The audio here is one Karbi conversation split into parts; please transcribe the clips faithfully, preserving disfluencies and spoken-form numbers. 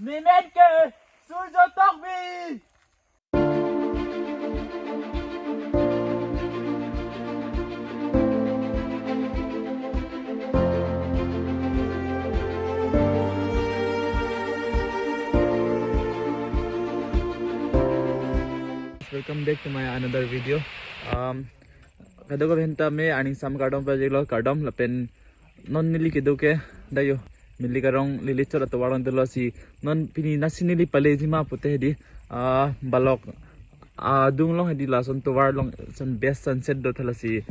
Nemen ke Surjo Tokbi. Welcome back to my another video. Um, kadokave aphanta me aning sam kardom pajirlo, kardom lapen non neli kedo ke dayo Milik arong Lilichot atovar along dolo si non pini nasi neli paleji ma pute hedi, ah, Balok, ah, adung along hedi lason tovar along son best sunset do tha lasi.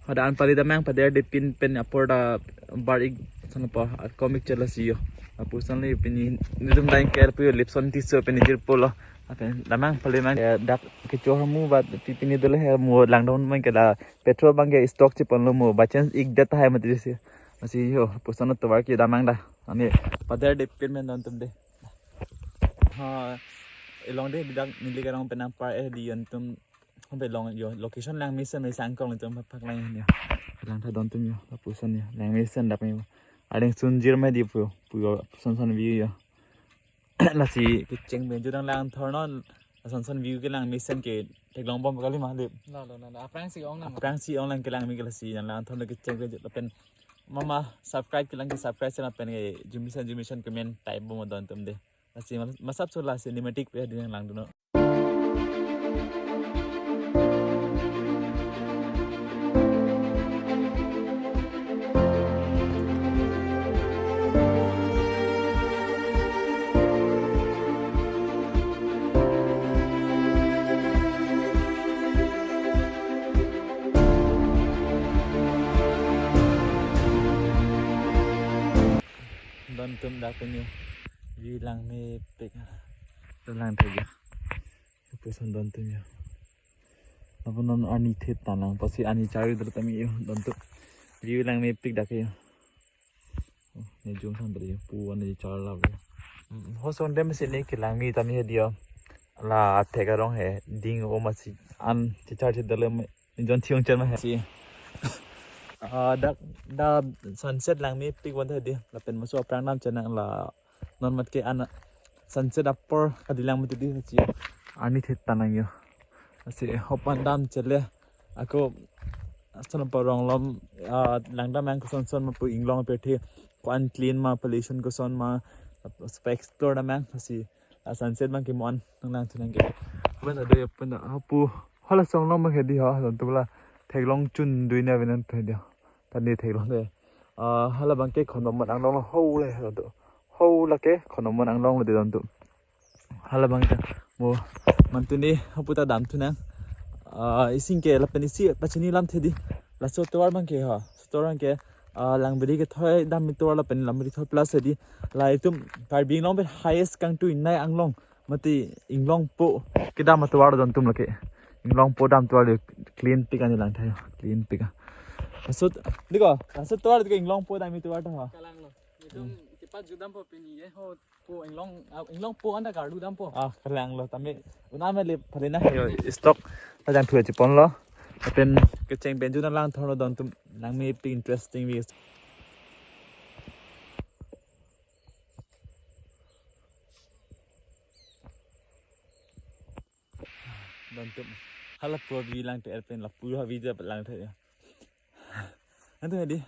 Hadak an pale damnang, paderdepin pen apor ta bar-ik son po, ah, komik chot lasi yo. Lapuson le pini netum dang ker pu yo Lipson Tisso pini jirpo lo. Apen damnang pale mang, eh, dak kecho hamu bat pi pini dolo he mu langdon mang ke la petrol abang ke stock cheponlo mu, by chance ik det hai mati si. Lasi yo, lapuson tovar ke damnang da. Ani paderdepin pen don atum de. Ha, along de dak Milik arong pen nangpar eh di antum. Hom pe long yo, location lang mesen me sangkong atum paklang yo. Langtha don atum yo, lapuson yo. Lang mesen dak yo. Adeng sunjir me di pu, pu yo, son son view yo. Lasi kecheng pen judang lang thornon, son son view ke lang mesen ke theklong bom kali ma de. La, la, la, la. Aphrangsi ong lang. Aphrangsi ong lang kelang mi ke lasi yang lang thornon kecheng pen lapen mama subscribe kelang ke subscribe sena pen ke jumisen jumisen comment type bom don atum de. Lasi mas-, masap so la cinematic pe di yang langdunnon. Don atum dak pen yo. View langmepik. Don langtha yo. Lapuson don atum yo. Lapu non ani thet ta lang, pasi ani chari dolo tame yo, don atum. View langmepik dak yo. Oh, ne jum san beri yo, pu ani char la beri. Hmm, hoson dem si ne kelang mi tame hedi yo. La thek arong he, ding o masi an chichar chedale me, jon thiong chen ma he. Si. Ah, dak, da sunset langmepik van hedi, lapen maso aphrang nam chenang la non mat ke ana sunset apor kadilang mati di si. Ani thet ta lang yo. Si hopan dam chele. Ako asal parong lom, ah, langdam yang koson son ma pu inglong apethe. Ko-an clean ma, pollution koson ma, explore dam yang si. Ah, sunset abang ke mo-an nang lang chenang ke. Pen ado ya pen da, ah, pu hala song long abang hedi ha, don atum la theklong chun dui na venan hedi. Tani theklong de. Ah, hala abang ke Khonomon anglong lo ho le don atum. Ho la ke Khonomon anglong lo de don atum. Hala abang ke mo mantuni hapu ta damthunang. Ah, isi ke lapen isi pachini lamthe di. Laso tovar abang ke ha. Laso tovar abang ke, ah, Langberi kethoi dam atovar lapen Langberi kethoi plus di. La itum Karbi Anglong pen highest kangtui nei anglong. Mati inglongpo kedam atovar don atum lake. Inglongpo dam atovar le clean pik ani langtha yo. Clean pik a. Laso, diko, laso tovar diko inglongpo dam atovar ta ha. Kalang lo. Itum cepat judam po pini ye. Ho, po inglong, ah, inglongpo anta kardu dampo. Ah, kalang lo tame. Una me le phalena yo stock. Tajang thua cheponlo. Lapen kecheng pen judam lang thorno don atum langmepik interesting views. Don atum. Hala pu view langthe er pen lapu ha view ja langthe ya. Antu hedi.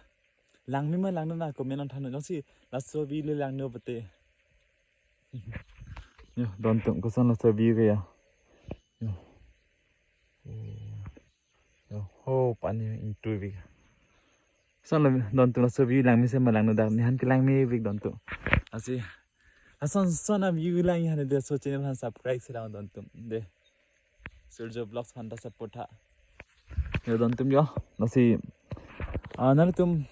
Langme ma langnon na comment on thano jongsi laso view le langno pute. Yo, don atum koson laso view ke ya. Yo. Yo, ho pani intu vik. Son lo don atum laso view langme se ma langno dak nehan ke langmevik don atum. Asi. Ason son a view lang han de so channel han subscribe si lang don atum. De. Surjo Vlogs aphan ta support tha. Yo don atum yo. Lasi, ah, nangtum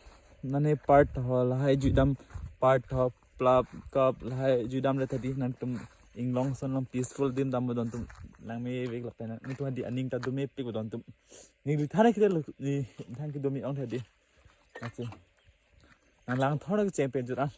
nane part ho lahai judam part ho plap kap lahai judam le tadi nangtum inglong son long peaceful dim dam don atum langmevik lapen nangtum di aning ta domepik don atum. Ning di thana kire lo ni thang ki domi ong tadi. Achi. Nang lang thor ke cheng pen jut an.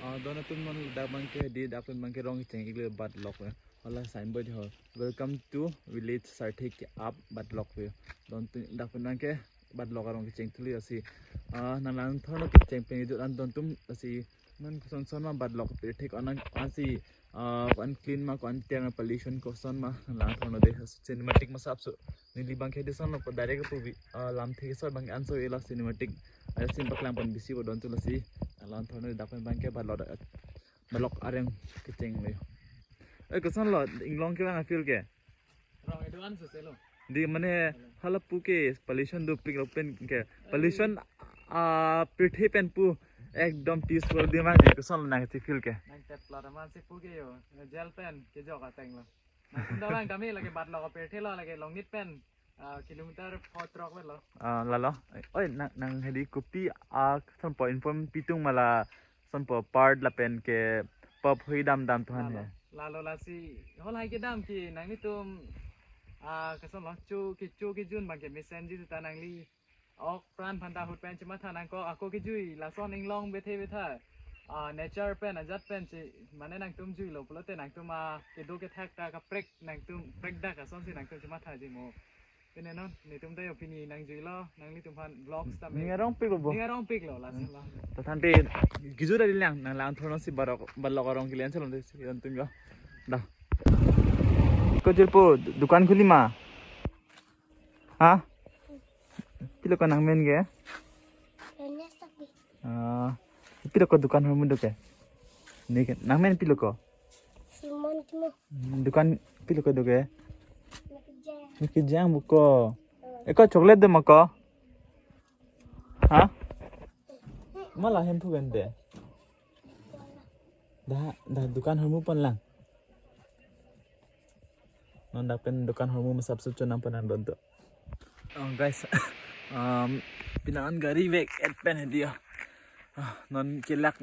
Ah, don atum non dak abang ke di dak pen abang ke rong cheng-ik le bat lok ya. Hala signboard ho. Welcome to village Sarthe ke up Batlok view. Dontum dak pen abangke Batlok arong kecheng thuli asi. Ah, nang langthorno kecheng pen idut an dontum asi. Non koson son ma Batlok pirthe ko-an asi, ah, ko-an clean ma, ko-an tiang ma, pollution koson ma, nang langthorno de, cinematic masap su. Neli abangke de son lo, direct pu bi, ah, lamthe so abang anso ila cinematic. Ayo sin paklang pon bisi bo dontum lasi. Nang langthorno dak pen abangke Batlok, Batlok arong kecheng le. Eh, koson lo, inglong ke abang a-feel ke? Rong edo an sose lo. Di mane hala pu ke pollution dopik lo pen ke. Pollution, ah, pirthe pen pu ekdom peaceful di ma di, koson lo nang si feel ke? Nang tep lo teman si pu ke yo. Jail pen kejok ateng lo. Nangtum dolang kami lake Batlok pirthe lo lake Longnit pen, ah, kilometer pho throk vet lo. Ah, lalo. Oi, nang, nang hedi kopi, ah, son po inform pitung ma la son po part lapen ke pop hui dam dam tuhan he. Lalo, lalo lasi hol hai kedam ke nanglitum, ah, koson lo chu ke chu ke jun abangke mesenji ta nangli ok pran aphan ta ahut pen chematha nangkok ako kejui lason inglong bethe betha, ah, nature pen ajat pen che mane nangtum jui lo pulote nangtum a kedo kethak ta kaprek nangtum prek dak asonsi nangtum chemathaji mo. Pine non, netum ta yo pini nangjui lo, nanglitum aphan vlogs ta me. Ning arong pik lo bo. Ning arong pik lo, lasi lo. Ta than pe, kejut adi lang, nang langthorno si Batlok, Batlok arong kelian chelon de si dontum yo. Da. Ko jirpo, dukan khuli ma? Ha? Pilo ko nang men ke? Kanya sakit. Ah, pilo ko dukan hormu do ke? Ni ke, nang men pilo ko? Simon Timo. Hmm, dukan pilo ko do ke? Nakejang. Nakejang buko. Eh, ko chocolate do ma ko? Ha? Ma la hem phu kan de. Da, da dukan hormu pon lang. Non dak pen dukan hormu masap sup chonam pon an dontum. Oh, guys, um, pini an gari vek et pen hedi ya. Ah, non kelak,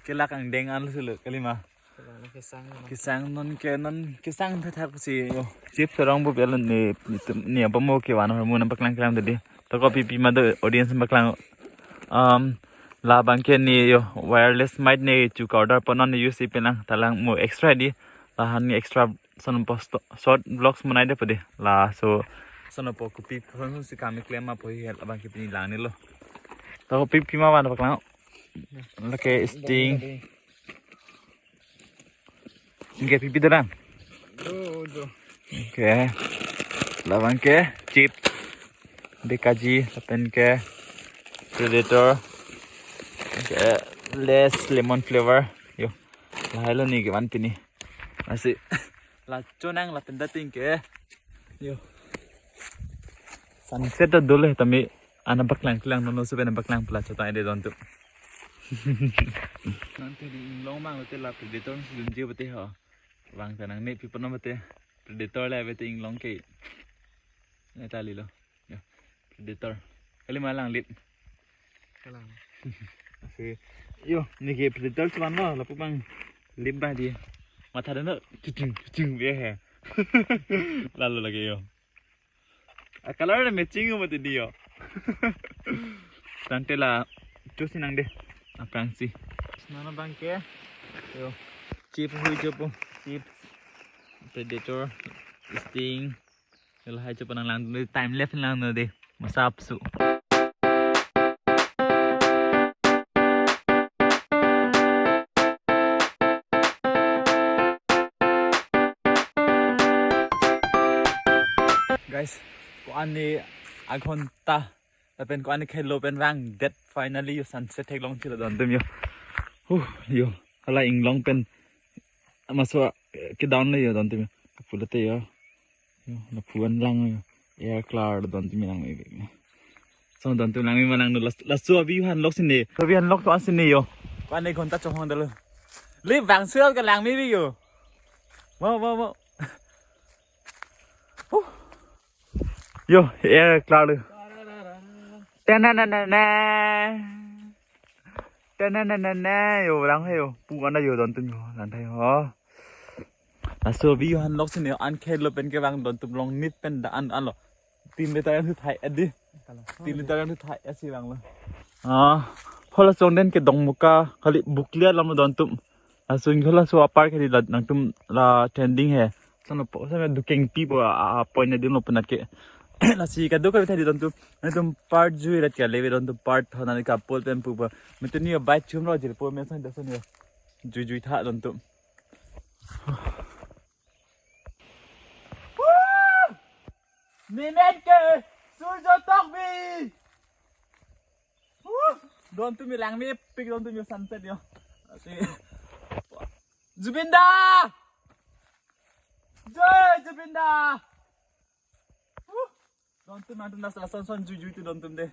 kelak angdeng an sulo kalima. Kesang, kesang non ke non kesang thak thak si yo. Chips arong bo bel ni, ni, ni apa mo kevan hormu nang paklang kelang tadi. To ko pipi ma do audience paklang. Um, la abangke ni yo wireless mic ni chu ka order pon non use pen lang ta lang mo extra di. La han ni extra son post short vlogs manai de pade. Laso son po kopi koson si kami klem ma po hi abangke pini lang ni lo. To ko pipi ma van paklang. Lake Sting. Anke pipi do nang? Do, do. Anke. La abangke chips. Bekaji, lapen ke Predator. Anke Lay's lemon flavor. Yo. Lahai lo ni kevan pini. Lasi la chonang lapen dating ke. Yo. Sunset ta dolo tame. Ana paklang kelang non oso pen paklang pla chota ide dontum. Nang te di inglong mang te la Predator si dunji bate ho. Vang ta nang ne pi pon bate. Predator le bate inglong ke. Ne ta lilo. Yo. Predator. Kali malang lip. Kalang. Asi. Yo, ni ke Predator chuan lo, lapu bang lip ba di. Matha dano, chuching, chuching be he. Lalo lake yo. A color na matching mo tidi yo. Tangte la chusi nang de. Aphrangsi. Nana abangke. Yo. Chip hui chopo. Chips. Predator. Sting. Yo lahai chopo nang lang de. Time lapse lang no de. Masap su. Guys, ko-an ni aghonta lapen ko-an ni khelo pen vangdet finally yo sunset theklong chilo dontum yo. Huh, yo, hala inglong pen maso ke down le yo dontum yo. Kapulate yo. Yo, lapu an lang yo. Air cloud dontum lang me. So dontum lang me manang no las, laso abi han lok sini. Abi han lok to an sini yo. Ko-an ni ghonta chonghong dalo. Le bang sel ka lang me bi yo. Wow, wow, wow. Huh. Yo, air cloud. Tenanana. Tenanana. Yo, lang he yo. Pu an yo dontum yo. Lang thai ho. Laso abi yo han lok sini an khelo pen kevang dontum Longnit pen da an an lo. Tin liter an thai edi. Tin liter an thai esi vang lo. Ah, phola song den ke dongmuka kali buklia lam dontum. Laso ingkoi laso a-park hedi la nangtum la trending he. Sono po, sono dukengpi po a, a point adim lo penat ke. Lasi kadokave hedi dontum, nangtum part jui rat ke leve dontum part hona ni kapul pen pu po. Metuni bike chum lo jirpo me sono sono. Jui jui tha dontum. Nenet ke surjo tokbi. Dontum langmepik dontum yo sunset yo. Ati. Zubeen Da! Jai Zubeen Da! Dontum nangtum das ason son jui jui tu dontum de.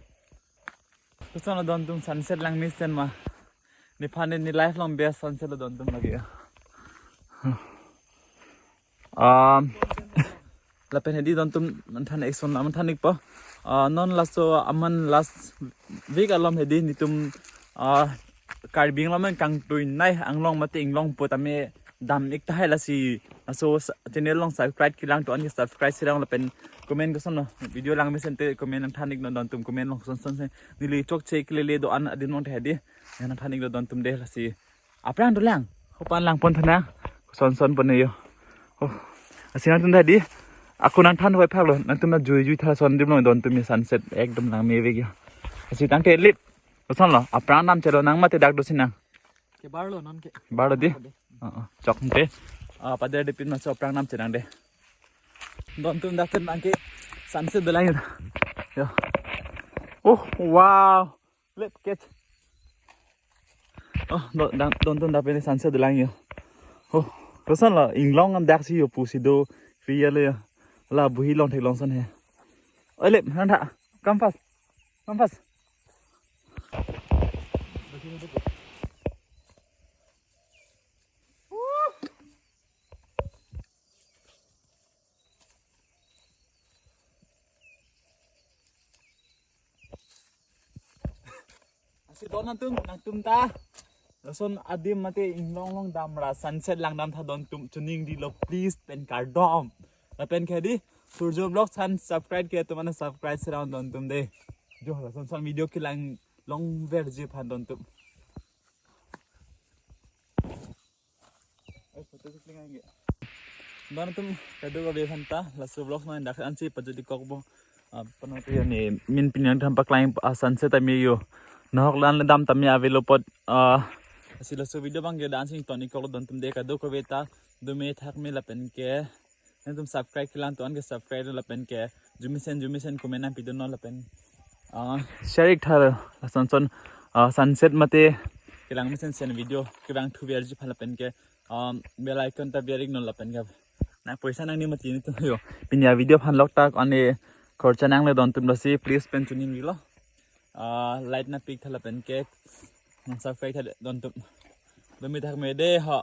Koson lo dontum sunset langmesen ma. Nephan ne life long best sunset lo dontum lagi ya. Um, lapen hedi dontum manthan action la manthan ikpo. Ah, non laso aman last week alom hedi netum, ah, Karbi Anglong pen kangtui nei anglong mate inglong pu tame dam ik tahai lasi laso s-, channel long subscribe kelang to an ke subscribe sirang lapen comment koson lo video langmesen te comment nangthan ik non dontum comment long son son se neli chokche kelele do-an adim long te hedi. Ya nangthan ik non dontum de lasi. Aphrang dolang. Hopan langpon thana. Son son pon yo. Oh. Asi nangtum hedi. Ako nangthan hoi phak lo. Nangtum na jui jui tha son dim lo dontum ye sunset ekdom langmevek yo. Asi tangte lip. Koson lo. Aphrang nam chelo nang mate dak do sinang. Ke bar lo non ke. Bar lo di. Bar lo di. Oh, oh. Chok nte. Ah, pader de pin maso aphrang nam chenang de. Dontum dak pen nang ke sunset dolang yo. Yo. Oh, wow. Lip ket. Oh, don, don, dontum dak pen sunset dolang yo. Oh, koson lo inglong am dak si yo pusi do real yo. La buhi long thek long son he. Oi lip, nang tha. Come fast. Come fast. Asi don nangtum, nangtum ta. Lason adim mate inglong long damra sunset langdam tha dontum chuning di lo please pen kardom. Lapen ke di Surjo Vlogs han subscribe ke tum ana subscribe sirang dontum de. Jo lason son video kelang longverji aphan dontum. Dontum kadokave aphan ta laso vlog non dak ansi pajut ikok bo. Ah, pano tu ya ni min pini nangtum paklang, ah, sunset tame yo. Nahok lan le dam tame avelo apot, ah, asi laso video abang ke dan sing ton ikok dontum de kadokave ta dome thak me lapen ke nangtum subscribe kelang to an ke subscribe lapen ke jumisen jumisen comment nangpi dun non lapen, ah, share ik tha lason son, ah, sunset mate kelang mesen sen video kevang thuverji aphan lapen ke, um, bell icon ta ber ik non lapen ke. Na poisa nang ni mati ni tum yo. Pini a video aphan lok tak ani khorcha nang le dontum lasi please pen chuning ri lo. Ah, like nangpik tha lapen ke nang subscribe tha dontum. Dome thak me de ho.